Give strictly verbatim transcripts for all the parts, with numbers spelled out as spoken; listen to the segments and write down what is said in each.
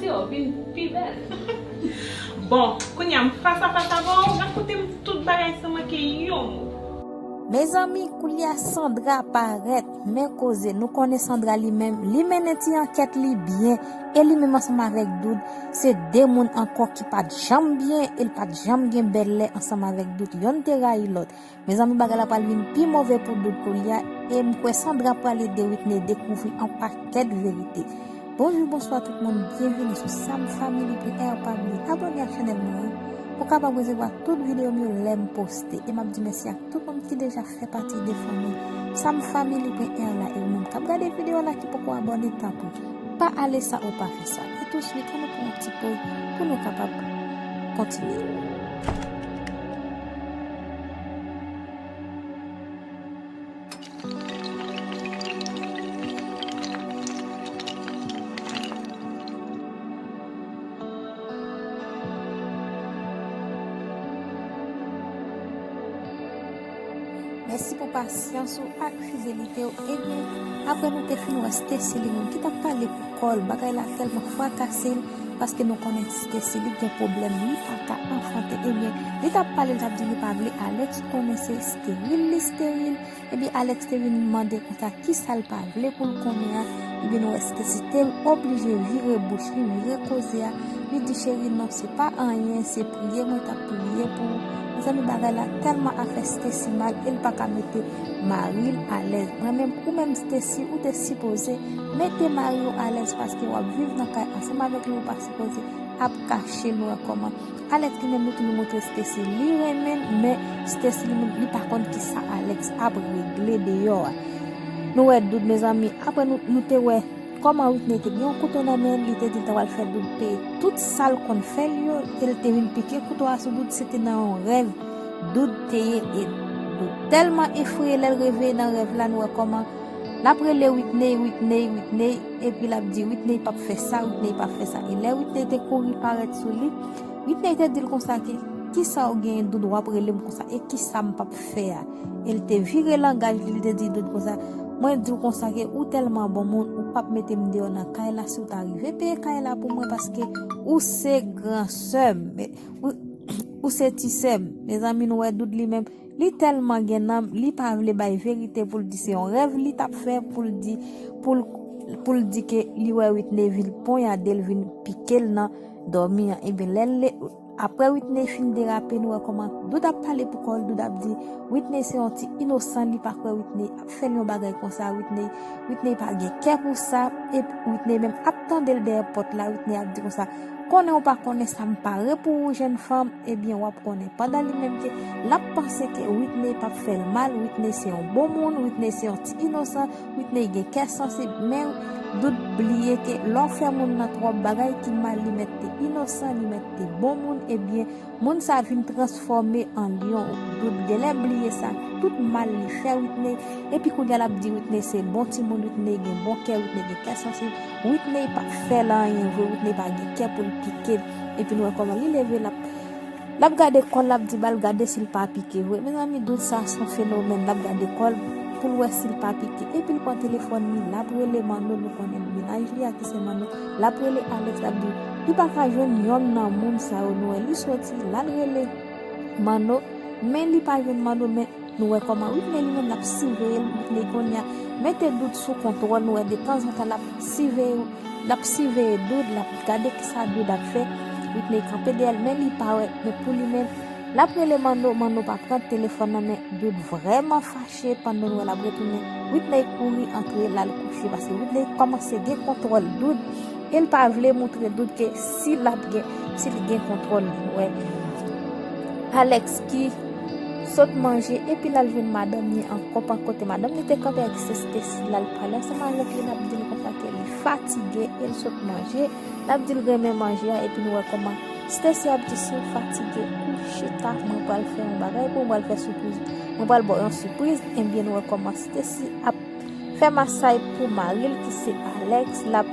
Yo vin pi bèl. Bon, kounye a m fas a fas avè w, rakonte m tout bagay san manke yon mo. Mezanmi, koulye a Sandra parèt, men koze, nou konnen Sandra li menm, li mennen ti ankèt li byen, e li menm ansanm avèk Doud, se de moun ankò ki pa t janm byen, e l pa t janm gen bèl lè ansanm avèk Doud, yonn te rayi lòt. Mezanmi, bagay la pral vin pi move pou Doud koulye a, e m kwè Sandra pral ede Whitney dekouvri yon pakèt verite. Bonjou, bonswa tout moun, byenvini sou Sam Family. P R, pa bliye abòne ak chanèl mwen an pou w kapab resevwa tout videyo m yo lè m poste. E m ap di mèsi ak tout moun ki deja fè pati de fanmi Sam Family P R la. E ou menm k ap gade videyo la ki poko abòne, tanpri, pa ale san ou pa fè sa. E touswit, ann nou pran yon ti poz pou nou kapab kontinye. Mèsi pou pasyans ou ak fidelite w. Ebyen, apre nou te fin wè Stacy li menm ki t ap pale pou kò l, bagay la tèlman frakase l, paske nou konnen Stacy li gen pwoblèm, li pa ka anfante. Ebyen, li t ap pale, li t ap di li pa vle Alex konnen, se esteril li esteril. Epi Alex te vin mande konsa kisa l pa vle pou l konnen an. Epi nou wè Stacy te oblije vire bouch li, vire koze a. Li di, cheri, non, se pa anyen, se priye mwen t ap priye pou ou. Mezanmi, bagay la tèlman ap fè Stacy mal, e l pa ka mete mari l alèz. Mwen menm, ou menm Stacy, ou te sipoze mete mari w alèz, paske w ap viv nan kay ansanm avèk li, ou pa sipoze ap kache l. Nou wè kòman Alex li menm li toujou montre Stacy li renmen l, men Stacy li menm li pa konn kisa Alex ap regle deyò a. Nou wè Doud, mezanmi, apre nou, nou te wè kòman Whitney te gen yon kouto nan men l, li te di l ta pral fè Doud peye tout sa l konn fè l yo, e l te vin pike kouto a sou Doud, se te nan yon rèv Doud te ye, e Doud tèlman efreye lè l reveye nan rèv la, nou wè kòman l ap rele Whitney, Whitney, Whitney, epi l ap di Whitney p ap fè sa, Whitney p ap fè sa. E lè Whitney te kouri parèt sou li, Whitney te di l konsa ke, kisa w genyen Doud w ap rele m konsa, e kisa m p ap fè a? E l te vire langaj li, li te di Doud konsa, mwen di w konsa ke ou tèlman bon moun, ou p ap mete m deyò nan kay la si w ta rive peye kay la pou mwen, paske ou se gran sè m, ou, ou se ti sè m. Mezanmi, nou wè Doud li menm, li tèlman gen nanm, li pa vle bay verite pou l di se yon rèv li t ap fè pou l di, pou l, pou l di ke li wè Whitney vin ponyade l, vin pike l nan dòmi an. Ebyen, lè l le-, apre Whitney fin derape, nou wè kòman Doud ap pale pou kò l, Doud ap di Whitney se yon ti inosan, li pa kwè Whitney ap fè l yon bagay konsa, Whitney, Whitney pa gen kè pou sa, epi Whitney menm ap tande l dèyè pòt la, Whitney ap di konsa, konnen ou pa konnen sa m pare pou ou, jèn fanm, ebyen, w ap konnen. Pandan li menm ke l ap panse ke Whitney p ap fè l mal, Whitney se yon bon moun, Whitney se yon ti inosan, Whitney gen kè sansib, men Doud bliye ke lè w fè moun nan twòp bagay ki mal, li mèt te inosan, li mèt te bon moun, ebyen, moun sa vin transfòme an lyon. Doud genlè bliye sa, tout mal li fè Whitney, epi kounye a l ap di Whitney se bon timoun, Whitney gen bon kè, Whitney gen kè sansib, Whitney p ap fè l anyen vre, Whitney pa gen kè pou l pike l. Epi nou wè kòman li leve, l ap, l ap gade kò l, l ap di ba l gade si l pa pike vre. Mezanmi, Doud sa se yon fenomèn, l ap gade kò l pou l wè si l pa pike. Epi l pran telefòn li, l ap rele Manno, nou konnen mennaj li a ki se Manno, l ap rele Alex, l ap di li pa ka jwenn yonn nan moun sa yo, nou wè li soti, l al rele Manno, men li pa jwenn Manno, men nou wè kòman Whitney li menm l ap siveye l, Whitney kounye a mete Doud sou kontwòl, nou wè detanzantan l ap siveye, l ap siveye Doud, l ap gade kisa Doud ap fè, Whitney kanpe dèyè l, men li pa wè, men pou li menm, l ap rele Manno, Manno pa pran telefòn nan, men Doud vrèman fache, pandan nou wè l ap retounen, Whitney kouri antre, l al kouche, paske Whitney kòmanse gen kontwòl Doud, e l pa vle montre Doud ke si l ap gen, si l gen kontwòl li, nou wè Alex ki sot manje, epi l al jwenn madanm li ankò, pa kote madanm li te kanpe ak se Stacy, l al pale ansanm avèk li, l ap di l konsa ke li fatige, e l sot manje, l ap di l renmen manje a, epi nou wè kòman Stacy ap di si w fatige, ou chita, mwen pral fè yon bagay pou ou, mwen pral fè sipriz, mwen pral ba w yon sipriz, ebyen nou wè kòman Stacy ap fè masay pou mari l ki se Alex, l ap,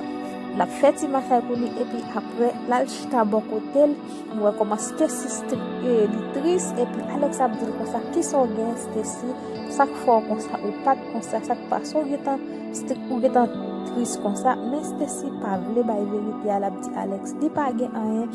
l ap fè ti masay pou li, epi apre, l al chita bò kote l, nou wè kòman Stacy stri-, e, li tris, epi Alex ap di l konsa, kisa w gen, Stacy? Sa k fè w konsa? Ou pa t konsa, sa k pase w? Ou gentan stri-, ou gentan tris konsa, men Stacy pa vle bay verite a, l ap di Alex li pa gen anyen.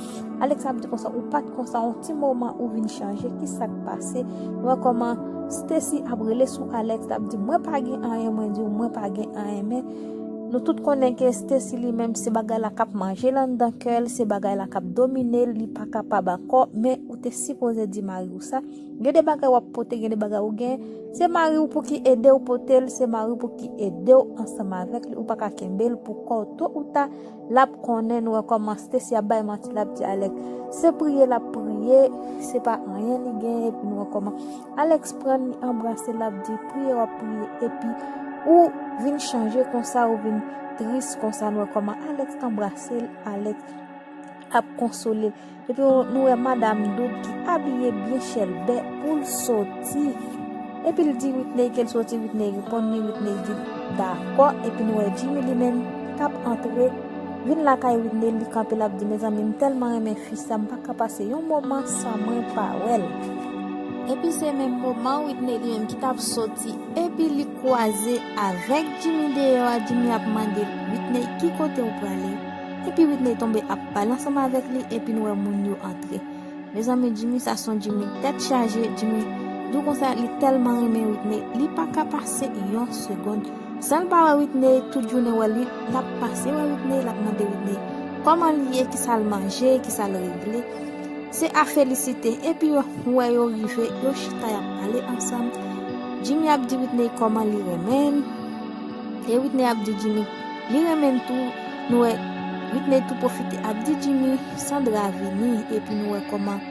Alex ap di konsa, ou pa t konsa, yon ti moman ou vin chanje, ki sa k pase? Nou wè kòman Stacy ap rele sou Alex, l ap di mwen pa gen anyen, mwen di w mwen pa gen anyen, men nou tout konnen ke Stacy li menm se bagay la k ap manje l anndan kè l, se bagay la k ap domine l, li pa kapab ankò, men ou te sipoze di mari w sa. Gen de bagay w ap pote, gen de bagay ou gen. Se mari w pou ki ede w pote l, se mari w pou ki ede w ansanm avèk li. Ou pa ka kenbe l pou kò w. To ou ta, l ap konnen. Nou wè kòman Stacy ap bay manti, l ap di Alex se priye l ap priye, se pa anyen li genyen. Epi nou wè kòman Alex pran l, li anbrase l, l ap di priye w ap priye. Epi ou vin chanje konsa, ou vin tris konsa. Nou wè kòman Alex anbrase l, Alex ap konsole l. Epi nou wè madanm Dood ki abiye byen chèlbè pou l soti. Epi l di Whitney ke l soti, Whitney reponn li, Whitney di l dakò. Epi nou wè Jimmy li menm k ap antre, vin lakay Whitney, li kanpe, l ap di mezanmi, m tèlman renmen fi sa, m pa ka pase yon moman san mwen pa wè l. Epi se menm moman Whitney li menm ki t ap soti, epi li kwaze avèk Jimmy deyò a, Jimmy ap mande l, Whitney, ki kote w prale? Epi Whitney tonbe ap pale ansanm avèk li, epi nou wè moun yo antre. Mezanmi, Jimmy, sa se yon Jimmy tèt chaje. Jimmy di w konsa, li tèlman renmen Whitney, li pa ka pase yon segonn san l pa wè Whitney. Tout jounen wè li, l ap pase wè Whitney, l ap mande Whitney kòman li ye, ki sa l manje, ki sa l regle. Se a felisite. Epi yo wè yo rive, yo chita, y ap pale ansanm. Jimmy ap di Whitney kòman li renmen l. E Whitney ap di Jimmy li renmen l tou. Nou wè Whitney tou pwofite ap di Jimmy Sandra vini. Epi nou wè kòman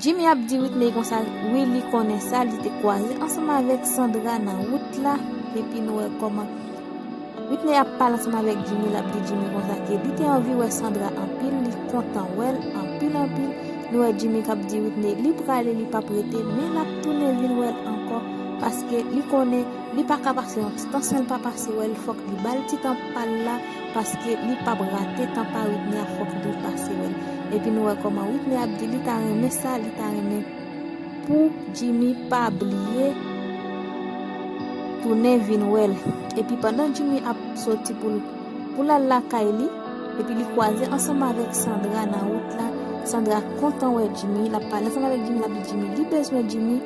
Jimmy ap di Whitney konsa, wi, li konnen sa, li te kwaze ansanm avèk Sandra nan wout la. Epi nou wè kòman Whitney ap pale ansanm avèk Jimmy, l ap di Jimmy konsa ke li te anvi wè Sandra anpil, li kontan wè l anpil, anpil. Nou wè Jimmy k ap di Whitney li prale, li p ap rete, men l ap tounen vin wè l ankò, paske li konnen li pa ka pase yon ti tan san l pa pase wè l, fòk li ba l ti tan pa l la, paske li p ap rate tan pa Whitney a, fòk li pase wè l. Epi nou wè kòman Whitney ap di li ta renmen sa, li ta renmen pou Jimmy pa bliye tounen vin wè l. Epi pandan Jimmy ap soti pou l, pou l al lakay li, epi li kwaze ansanm avèk Sandra nan wout la. Sandra kontan wè Jimmy, l ap pale ansanm avèk Jimmy, l ap di Jimmy li bezwen Jimmy,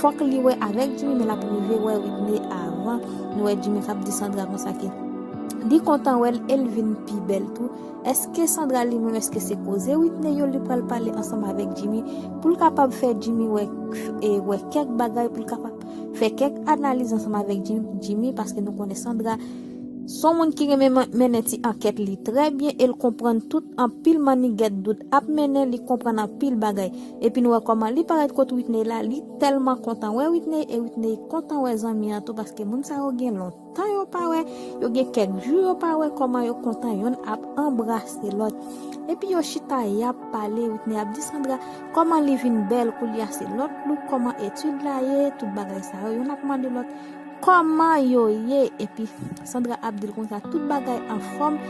fòk li wè avèk Jimmy, men l ap rive wè Whitney avan. Nou wè Jimmy k ap di Sandra konsa ke li kontan wè l e l vin pi bèl tou. Èske Sandra li menm, èske se koze Whitney yo li pral pale ansanm avèk Jimmy pou l kapab fè Jimmy wè, e, wè kèk bagay, pou l kapab fè kèk analiz ansanm avèk Jim-, Jimmy, paske nou konnen Sandra se yon moun ki renmen men-, mennen ti ankèt li trè byen e l konprann tout anpil mannigèt Dood ap mennen, li konprann anpil bagay. Epi nou wè kòman li parèt kot Whitney la, li tèlman kontan wè Whitney e Whitney kontan wè zanmi an tou paske moun sa yo gen lontan tan yo pa wè, yo gen kèk jou yo pa wè, kòman yo kontan yonn ap anbrase lòt. Epi yo chita, y ap pale, Whitney ap di Sandra kòman li vin bèl koulye a, se lòt look, kòman etid la ye, tout bagay sa yo, yonn ap mande lòt kòman yo ye, epi Sandra ap di l konsa tout bagay anfòm,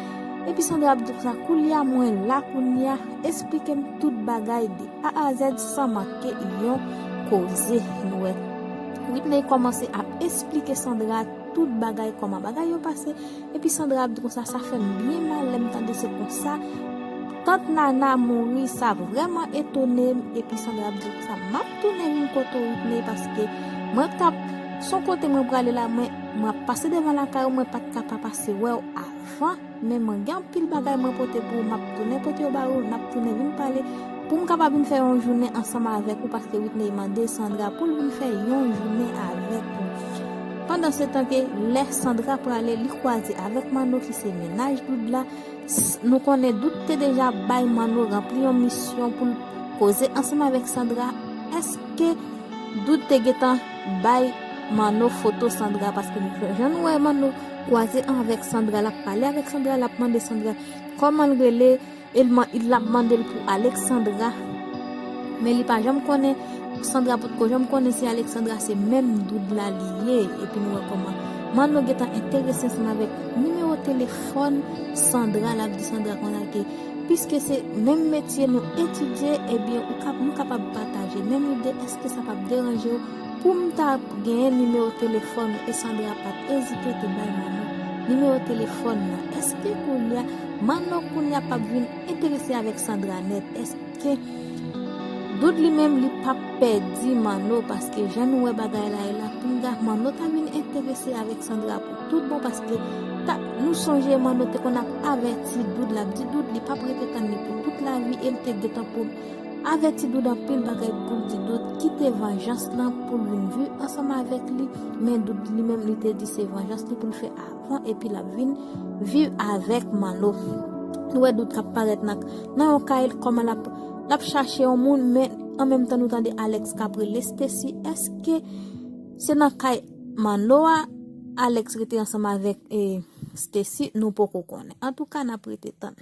epi Sandra ap di l konsa koulye a mwen la kounye a, esplike m tout bagay de A a Z san manke yon koze. Nou wè Whitney kòmanse ap esplike Sandra tout bagay, kòman bagay yo pase. Epi Sandra ap di konsa, sa fè m byen mal lè m tande se konsa tant Nana mouri, sa vrèman etone m. Epi Sandra ap di konsa, m ap tounen vin kote w Whitney, paske mwen t ap, se yon kote mwen prale la, mwen, mwen ap pase devan lakay ou, mwen pa t ka pa pase wè w avan. Men mwen gen anpil bagay mwen pote pou ou, m ap tounen pote yo ba ou, n ap tounen vin pale, pou m kapab vin fè yon jounen ansanm avèk ou, paske Whitney mande Sandra pou l vin fè yon jounen avèk ou. Pandansetan ke lè Sandra prale, li kwaze avèk Mano ki se mennaj Dood la. S-, nou konnen Dood te deja bay Mano ranpli yon misyon pou l koze ansanm avèk Sandra. Èske Dood te gentan bay Mano foto Sandra, paske jan nou wè Mano kwaze avèk Sandra, l ap pale avèk Sandra, l ap mande Sandra kòman l rele, e l man-, l ap mande l pou Alexandra. Men li pa janm konnen Sandra, potko janm konnen si Alexandra se menm Dood la li ye. Epi nou wè kòman Mano gentan enterese ansanm avèk nimewo telefòn Sandra, l ap di Sandra konsa ke Piske se menm metye nou etidye, ebyen, ou kap, nou kapab pataje menm ide. Èske sa p ap deranje w pou m ta genyen nimewo telefòn ou? E Sandra pa t ezite tou bay Manno nimewo telefòn nan. Èske kounye a, Manno kounye a p ap vin enterese avèk Sandra nèt? Èske Doudou li menm, li p ap pèdi Manno, paske jan nou wè bagay la ye la, pinga Manno ta vin enterese avèk Sandra pou tout bon, paske ta, nou sonje Manno te konn ap avèti Doudou, l ap di Doudou li p ap rete tann li pou tout lavi, e l te gentan pou avèti Doudou anpil bagay pou l di Doudou kite vanjans lan pou l vin viv ansanm avèk li, men Doudou li menm li te di se vanjans li pou l fè avan, epi l ap vin viv avèk Manno. Nou wè Doudou k ap parèt nan, nan yon kay kòman l ap, l ap chache yon moun, men an menm tan nou tande Alex k ap rele Stacy. Èske se nan kay Manno a Alex rete ansanm avèk, e, Stacy? Nou poko konnen. Antouka, n ap rete tann.